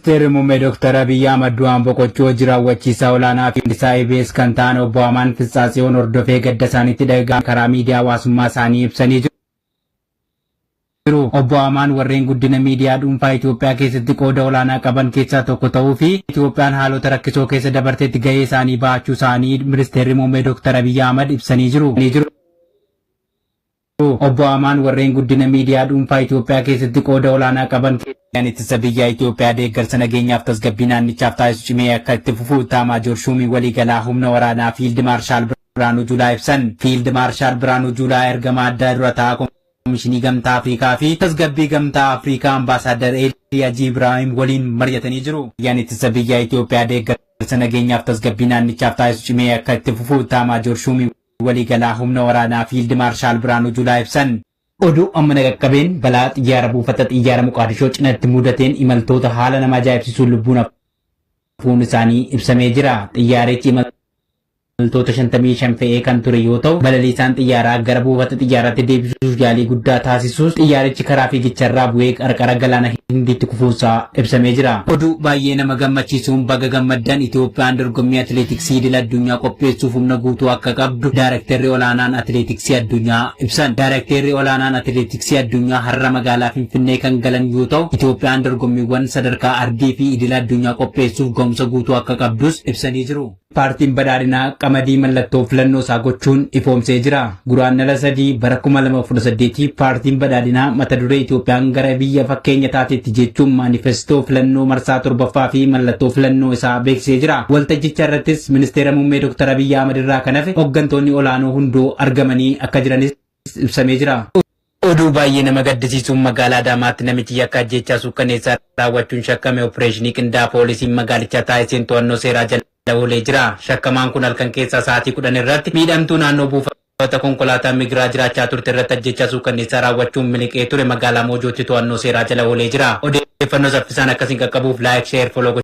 Ministeerri Muummee Dr. Abiyyi Ahmad du'aan boqochuu hojii raawwachiisaa olaanaa fi hundeessaa EBS kan ta'an obbo Amaan Fitsaatsiyoon hordofee gadda isaaniitti dhaga'ame karaa miidiyaa hawaasummaa isaanii ibsanii jiru. Obbo Amaan warreen guddina miidiyaa dhuunfaa Itoophiyaa keessatti qooda olaanaa qaban keessaa tokko ta'uu fi Itoophiyaan haalota rakkisoo keessa dabartetti gahee isaanii bahachuu isaanii Ministeerri Muummee Dr. Abiyyi Ahmad ibsanii jiru. Obbo Amaan warreen guddina miidiyaa dhuunfaa Itoophiyaa keessatti qooda olaanaa qaban Raayyaan Ittisa Biyyaa Itoophiyaa deeggarsa nageenyaaf tasgabbii naannichaaf taasisu cimee akka itti fufu Itaamaajoor Shuumiin Waliigalaa Humna Waraanaa Fiild Maarshaal Birhaanuu Juulaa ibsan. Fiild Maarshaal Birhaanuu Juulaa ergama addaa dura taa'aa Komishinii Gamtaa Afrikaa fi Tasgabbii Gamtaa Afrikaa Ambaasaaddar Eelii Hajii Ibraahim waliin mari'atanii jiru. Raayyaan Ittisa Biyyaa Itoophiyaa deeggarsa nageenyaaf tasgabbii naannichaaf taasisu cimee akka itti fufu Itaamaajoor Shuumiin Waliigalaa Humna Waraanaa Fiild Maarshaal Birhaanuu Juulaa ibsan. Oduu amma na qaqqabeen balaa xiyyaara buufata xiyyaara Moqaadishoo cinatti mudateen imaltoota haala nama ajaa'ibsiisuun lubbuun hafuun isaanii ibsamee jira. Xiyyaarichi imaltoota 55 fe'ee kan ture yoo ta'u, balaliisaan xiyyaaraa gara buufata xiyyaaraatti deebisuuf yaalii guddaa taasisuus xiyyaarichi karaa fiigicharraa bu'ee qarqara galaana Hindiitti kufuunsaa ibsamee jira. Oduu baay'ee nama gammachiisuun baga gammaddan Itoophiyaan dorgommii atileetiksii idil addunyaa qopheessuuf humna guutuu akka qabdu Daarekterri Olaanaan Atileetiksii Addunyaa ibsan. Daarekteerri Olaanaan Atileetiksii Addunyaa har'a magaalaa Finfinnee kan galan yoo ta'u, Itoophiyaan dorgommiiwwan sadarkaa ardii fi idila addunyaa qopheessuuf gahumsa guutuu akka qabdus ibsanii jiru. Paartiin Badhaadhinaa qamadii mallattoo filannoo isaa gochuun ifoomsee jira. Guraandhala 3 bara 2018 Paartiin Badhaadhinaa mata duree Itoophiyaan gara biyya fakkeenya taateetti jechuun maanifestoo filannoo marsaa torbaffaa fi mallattoo filannoo isaa beeksisee jira. Waltajjicha irrattis Ministeera Muummee Dr. Abiyyi Ahmad irraa kan hafe hoggantoonni olaanoo hunduu argamanii akka jiranis ibsamee jira. Oduu baay'ee nama gaddisiisuun magaalaa Adaamaatti namichi yakka ajjeechaa suukkaneessaa raawwachuun shakkame opereeshinii qindaa'aa poolisiin magaalichaa taasiseen to'annoo seeraa jala oolee jira. Shakkamaan kun halkan keessaa sa'aatii 10 irratti miidhamtuu naannoo buufata konkolaataa Migiraa jiraachaa turte irratti ajjeechaa suukkanneessaa raawwachuun miliqee ture magaalaa Moojootti to'annoo seeraa jala oolee jira. Odeeffannoo saffisaan akka isin qaqqabuuf like, share, follow gochuun.